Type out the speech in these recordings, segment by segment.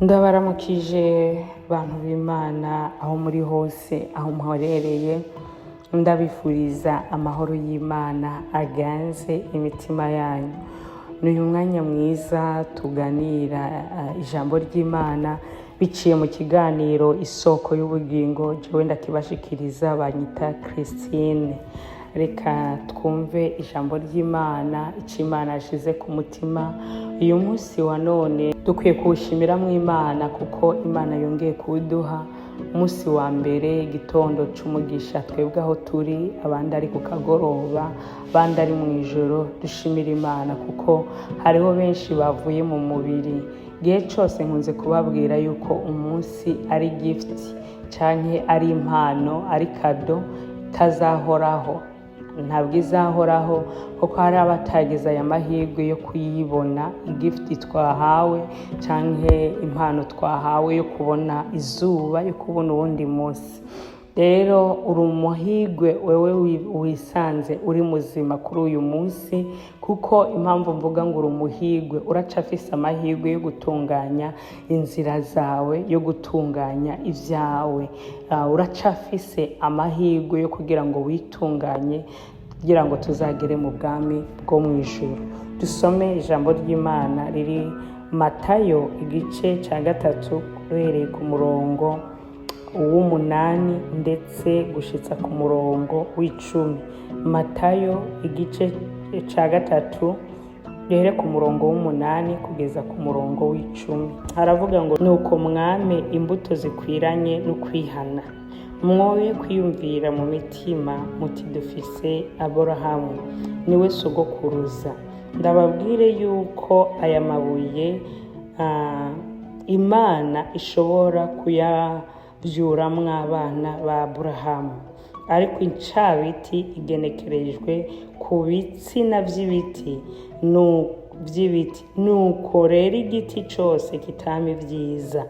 Ndabaramukije bantu b'Imana aho muri hose, aho muherereye. Ndabifuriza amahoro y'Imana aganze imitima yanyu. Ni uyu mwanya mwiza tuganira ijambo ry'Imana biciye mu kiganiro Isoko y'Ubugingo. Jewe ndakibashikiriza, banyita Christine. Reka twumve ijambo ry'Imana, icyo Imana yashize ku mutima uyu munsi wa none. Dukwiye kuwushimiramo Imana kuko Imana yongeye kuwuduha, umunsi wa mbere, igitondo c'umugisha. Twebwe aho turi, abandi ari ku kagoroba, abandi ari mu ijoro. Dushimira Imana kuko hariho benshi bavuye mu mubiri. Igihe cyose nkunze kubabwira yuko umunsi ari gift canke ari impano, ari cadeau itazahoraho. Ntabwo izahoraho, kuko hari abatagize aya mahirwe yo kuyibona, igift twahawe canke impano twahawe yo kubona izuba, yo kubona uwundi munsi. Rero uri umuhigwe wewe wisanze uri muzima kuri uyu munsi, kuko impamvu mvuga ngo uri umuhigwe, uracafise amahirwe yo gutunganya inzira zawe, yo gutunganya ibyawe. Uracafise amahirwe yo kugira ngo witunganye, kugira ngo tuzagere mu bwami bwo mu ijuru. Dusome ijambo ry'Imana riri Matayo igice cya 3, uhereye ku murongo w'8 ndetse gushitsa ku murongo w'10. Matayo igice cya 3, duhere ku murongo w'8 kugeza ku murongo w'10. Haravuga ngo: "Nuko mwame imbuto zikwiranye no kwihana. Mwoye kwiyumvira mu mitima muti: 'Dufise Aburahamu, niwe sogokuruza.' Ndababwire yuko aya mabuye Imana ishobora kuyavyuramwo abana ba Aburahamu. Ariko incabiti igenekerejwe ku bitsina vy'ibiti. Nuko rero igiti cose kitama ivyiza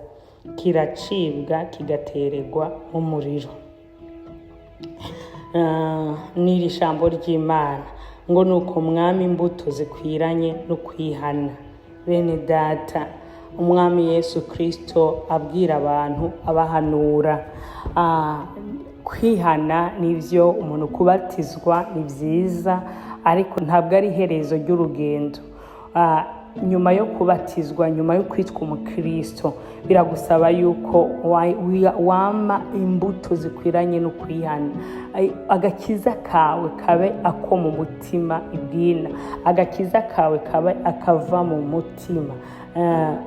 kiracibwa, kigatererwa mu muriro." N'iri jambo ry'Imana ngo nuko mwami imbuto zikwiranye no kwihana. Bene data, Umwami Yesu Kristo abwira abantu, abahanura kwihana. Nivyo, umuntu kubatizwa ni vyiza, ariko ntabwo ari iherezo ry'urugendo. Nyuma yo kubatizwa, nyuma yo kwitwa umukristo, biragusaba yuko wama imbuto zikwiranye no kwihana. Agakiza kawe kabe ako mu mutima ibwina, agakiza kawe kabe akava mu mutima.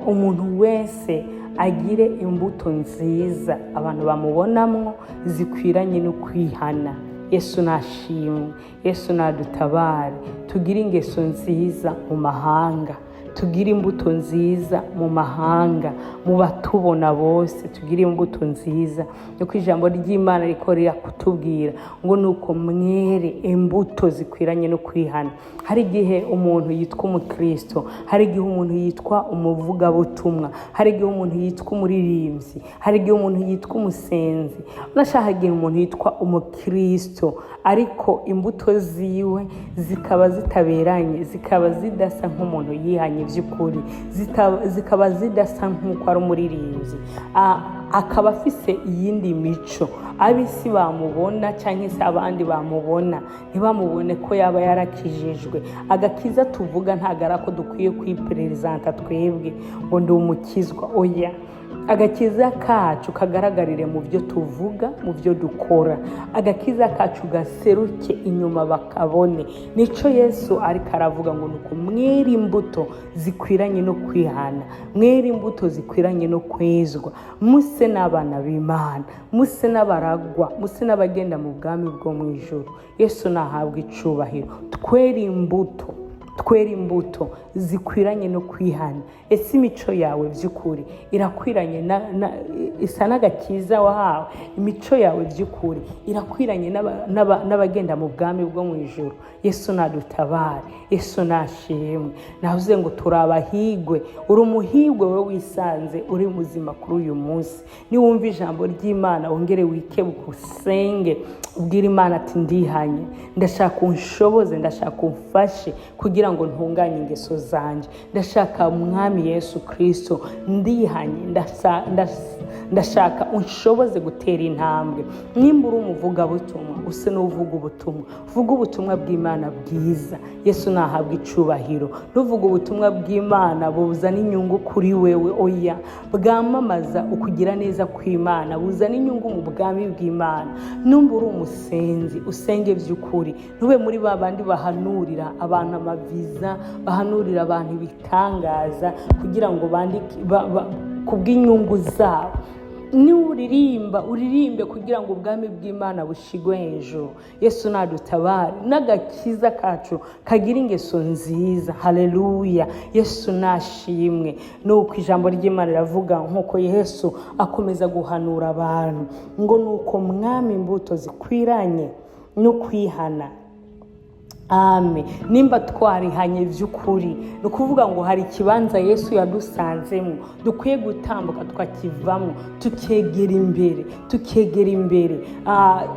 Umuntu wese agire imbuto nziza abantu bamubonamwo zikwiranye no kwihana. Yesu nashimwe, Yesu nadutabare, tugire ingeso nziza mu mahanga, tugire imbuto nziza mu mahanga, mu batubona bose tugire imbuto nziza. Nuko ijambo ry'Imana riko rirakutubwira ngo nuko mwere imbuto zikwiranye no kwihana. Hari igihe umuntu yitwa umukristo, hari igihe umuntu yitwa umuvugabutumwa, hari igihe umuntu yitwa umuririmbyi, hari igihe umuntu yitwa umusenzi, unashaka igihe umuntu yitwa umukristo, ariko imbuto ziwe zikaba zitaberanye, zikaba zidasa nk'umuntu yihanye by'ukuri, zikaba zidasa nk'uko ari umuririmbyi. Akaba afise iyindi mico, ab'isi bamubona cyangwa se abandi bamubona ntibamubone ko yaba yarakijijwe. Agakiza tuvuga ntabwo ari ako dukwiye kwiperezanta twebwe ngo ndi umukizwa, oya. Agakiza kacu kagaragarire mu byo tuvuga, mu byo dukora. Agakiza kacu gaseruke inyuma bakabone. Nico Yesu ariko aravuga ngo nuko mwere imbuto zikwiranye no kwihana, mwere imbuto zikwiranye no kwezwa, muse n'abana b'Imana, muse n'abaragwa, muse n'abagenda mu bwami bwo mu ijuru. Yesu nahabwa icubahiro. Twere imbuto, twere imbuto zikwiranye no kwihana. Ese imico yawe by'ukuri irakwiranye isa n'agakiza wahawe? Imico yawe by'ukuri irakwiranye n'abagenda mu bwami bwo mu ijuru? Yesu nadutabare, Yesu nashimwe. Navuze ngo turi abahigwe. Uri umuhigwe wowe wisanze uri muzima kuri uyu munsi. Niwumva ijambo ry'Imana, wongere wikebuke, usenge, ubwire Imana ati: "Ndihanye, ndashaka unshoboze, ndashaka umfashe kugira kugira ngo ntunganye ingeso zanje. Ndashaka, Mwami Yesu Kirisito, ndihanye, ndashaka unshoboze gutera intambwe. Nimba uri umuvugabutumwa, use n'uvuga ubutumwa, vuga ubutumwa bw'Imana bwiza. Yesu nahabwa icubahiro. Nuvuga ubutumwa bw'Imana buzana inyungu kuri wewe, oya, bwamamaza ukugira neza kw'Imana, buzana inyungu mu bwami bw'Imana. Numba uri umusenzi, usenge by'ukuri, ntube muri ba bandi bahanurira abantu amaviza, bahanurira abantu ibitangaza kugira ngo bandike kubw'inyungu zabo. Niwuririmba, uririmbe kugira ngo ubwami bw'Imana bushigwe hejuru. Yesu nadutabare, n'agakiza kacu kagira ingeso nziza. Haleluya, Yesu nashimwe. Nuko ijambo ry'Imana riravuga, nk'uko Yesu akomeza guhanura abantu, ngo nuko mwami imbuto zikwiranye no kwihana. Ame nimba twarihanye by'ukuri, ni ukuvuga ngo hari ikibanza Yesu yadusanzemo dukwiye gutambuka tukakivamo, tukegera imbere, tukegera imbere.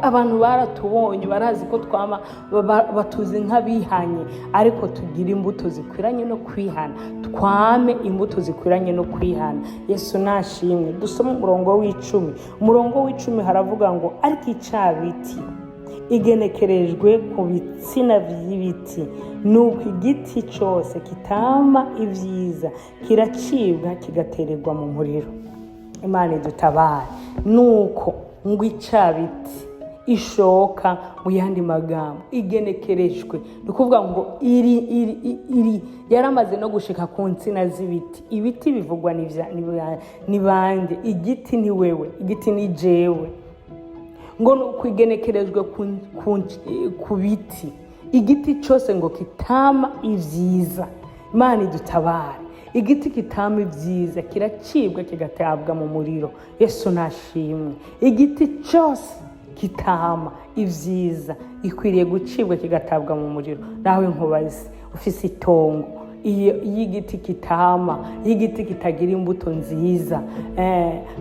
Abantu baratubonye, barazi ko twama batuzi nk'abihanye, ariko tugira imbuto zikwiranye no kwihana, twame imbuto zikwiranye no kwihana. Yesu nashimwe. Dusome umurongo w'10. Umurongo w'10 haravuga ngo: "Ariko icabiti igenekerejwe ku bitsina by'ibiti, nuko igiti cyose kitama ibyiza kiracibwa, kigatererwa mu muriro." Imana idutabare. Nuko ngo icabiti ishoka, mu yandi magambo igenekerejwe, ni ukuvuga ngo iri yaramaze no gushika ku nsina z'ibiti. Ibiti bivugwa ni bande? Igiti ni wewe, igiti ni jewe. Ngo ni ukwigenekerejwe ku biti, igiti cyose ngo kitama ibyiza. Imana idutabare. Igiti kitama ibyiza kiracibwa, kigatabwa mu muriro. Yesu nashimwe. Igiti cyose kitama ibyiza gikwiriye gucibwa, kigatabwa mu muriro. Nawe nkubaze, ufise itongo, iyo igiti kitama, iyo igiti kitagira imbuto nziza,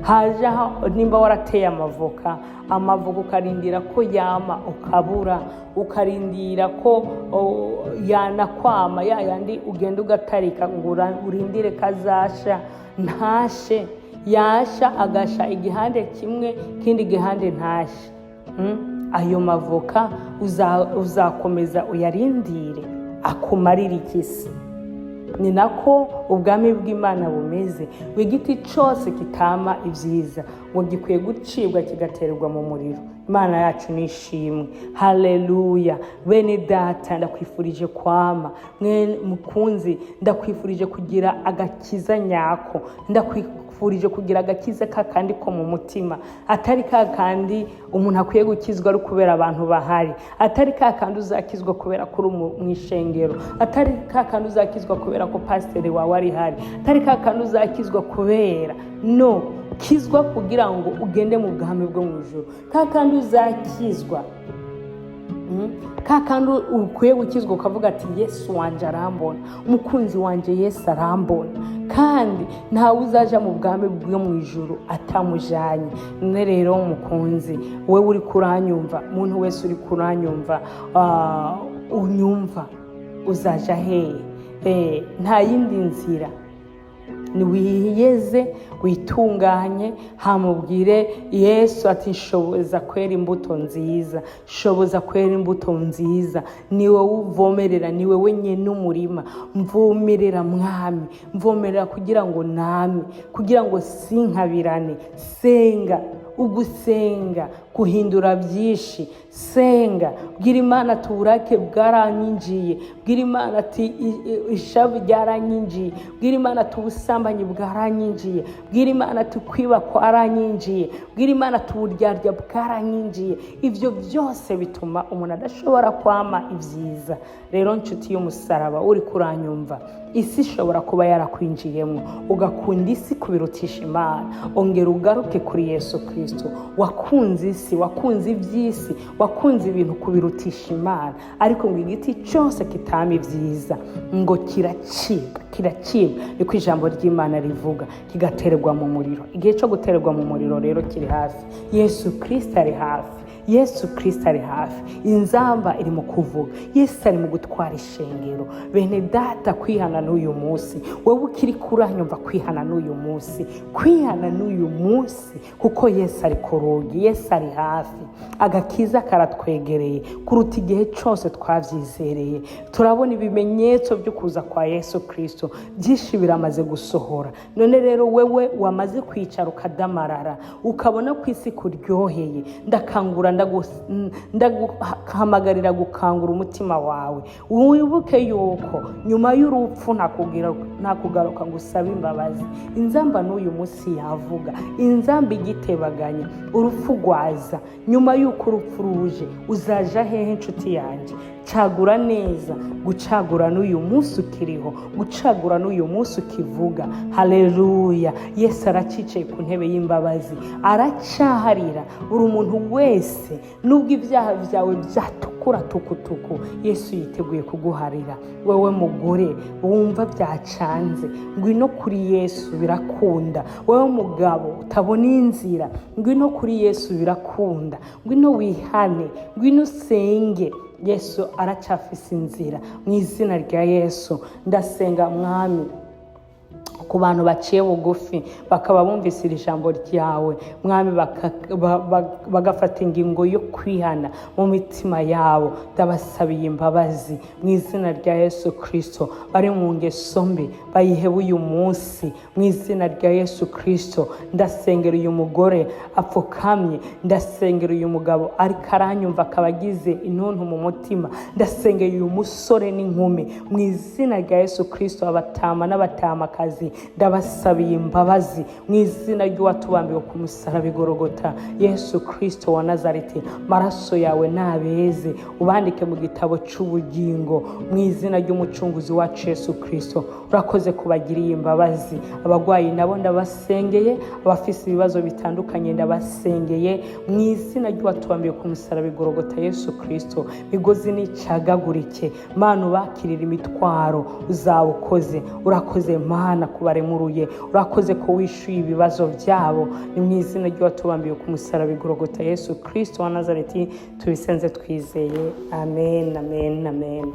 haje nimba warateye amavoka, amavoka ukarindira ko yama ukabura, ukarindira ko yanakwama, ya yandi ugenda ugatarika ngo urindire kazasha, ntashe, yasha agasha igihande kimwe, kindi gihande ntashe. Ayo mavoka uzakomeza uyarindire akumarire ikisi? Ni nako ubwami bw'Imana bumeze. Ngo igiti cyose kitama ibyiza ngo gikwiye gucibwa, kigaterwa mu muriro. Imana yacu ni ishimwe. Haleluya. Bene data, ndakwifurije kwama. Mwe mukunzi, ndakwifurije kugira agakiza nyako, ndakwifurije kugira agakiza ka kandi ko mu mutima, atari ka kandi umuntu akwiye gukizwa ari kubera abantu bahari, atari ka kandi uzakizwa kubera ko uri mu ishengero, atari ka kandi uzakizwa kubera ko pasiteri wawe ari hari, atari ka kandi uzakizwa kubera no kizwa kugira ngo ugende mu bwami bwo mu ijuru. Ka kandi uzakizwa, ka kandi ukwiye gukizwa ukavuga ati: "Yesu wanjye arambona, umukunzi wanjye Yesu arambona, kandi ntawe uzaja mu bwami bwo mu ijuru atamujanye." None rero mukunzi, wowe uri kuranyumva, umuntu wese uri kuranyumva, unyumva, uzaja hehe? Nta yindi nzira, niwiyeze, witunganye, hamubwire Yesu ati: "Nshoboza kwera imbuto nziza, shoboza kwera imbuto nziza. Ni wowe uvomerera, ni wowe nyine umurima. Mvomerera Mwami, mvomerera kugira ngo name, kugira ngo sinkabirane." Senga. Ugusenga guhindura byinshi. Senga, bwira Imana ati: "Uburake bwaranyinjiye." Bwira Imana ati: "Ishavu ryaranyinjiye." Bwira Imana ati: "Ubusambanyi bwaranyinjiye." Bwira Imana ati: "Kwiba kwaranyinjiye." Bwira Imana ati: "Uburyarya bwaranyinjiye." Ibyo byose bituma umuntu adashobora kwama ibyiza. Rero nshuti y'umusaraba, uri kuranyumva, isi ishobora kuba yarakwinjiyemo, ugakunda isi kubirutisha Imana. Ongera ugaruke kuri Yesu Kirisito. Wakunze isi, wakunze iby'isi, wakunze ibintu kubirutisha Imana. Ariko ngo igiti cyose kitama ibyiza ngo kiracibwa, kiracibwa, niko ijambo ry'Imana rivuga, kigaterwa mu muriro. Igihe cyo guterwa mu muriro rero kiri hafi. Yesu Kirisito ari hafi, Yesu Kirisito ari hafi. Inzamba iri mu kuvuga, Yesu ari mu gutwara ishengero. Bene data, kwihana n'uyu munsi. Wowe ukiri kuranyumva, kwihana n'uyu munsi, kwihana n'uyu munsi, kuko Yesu ari ku rugi, Yesu ari hafi. Agakiza karatwegereye kuruta igihe cyose twabyizereye. Turabona ibimenyetso byo kuza kwa Yesu Kirisito, byinshi biramaze gusohora. None rero wewe wamaze kwicara ukadamarara, ukabona ko isi kuryoheye, ndakangura, ndaguhamagarira gukangura umutima wawe. Wibuke yuko nyuma y'urupfu nta kugaruka ngo usabe imbabazi. Inzamba n'uyu munsi yavuga, inzamba igitebaganya, urupfu rwaza. Nyuma y'uko urupfu ruje, uzaja hehe, inshuti yanjye? Cagura neza. Gucagura n'uyu munsi ukiriho, gucagura n'uyu munsi ukivuga. Haleluya! Yesu aracicaye ku ntebe y'imbabazi, aracyaharira buri muntu wese. Nubwo ibyaha byawe byatukura tukutuku, Yesu yiteguye kuguharira. Wowe mugore wumva byacanze, ngwino kuri Yesu, birakunda. Wowe mugabo utabona inzira, ngwino kuri Yesu, birakunda. Ngwino wihane, ngwino usenge. Yesu aracyafise inzira. Mu izina rya Yesu ndasenga, Mwami, ku bantu baciye bugufi, bakaba bumvise iri jambo ryawe, Mwami, bagafata ingingo yo kwihana mu mitima yabo. Ndabasabiye imbabazi mu izina rya Yesu Kirisito. Bari mu ngeso mbi bayihebe uyu munsi mu izina rya Yesu Kirisito. Ndasengera uyu mugore apfukamye, ndasengera uyu mugabo ariko aranyumva akaba agize intuntu mu mutima, ndasengera uyu musore n'inkumi mu izina rya Yesu Kirisito. Abatama n'abatamakazi, ndabasabiye imbabazi mu izina ry'uwatubambiwe ku musaraba igorogota, Yesu Kirisito wa Nazareti. Maraso yawe nabeze, ubandike mu gitabo cy'ubugingo mu izina ry'Umucunguzi wacu Yesu Kirisito. Urakoze kubagiriye imbabazi. Abarwayi nabo ndabasengeye, abafise ibibazo bitandukanye ndabasengeye mu izina ry'uwatubambiwe ku musaraba igorogota, Yesu Kirisito. Migozi nicagagurike, Mana, ubakirira imitwaro uzaba ukoze. Urakoze, Mana, kubaremuruye, urakoze ko wishyuye ibibazo byabo. Ni mu izina ry'uwatubambiwe ku musaraba igorogota, Yesu Kirisito wa Nazareti, tubisenze twizeye. Amen, amen, amen.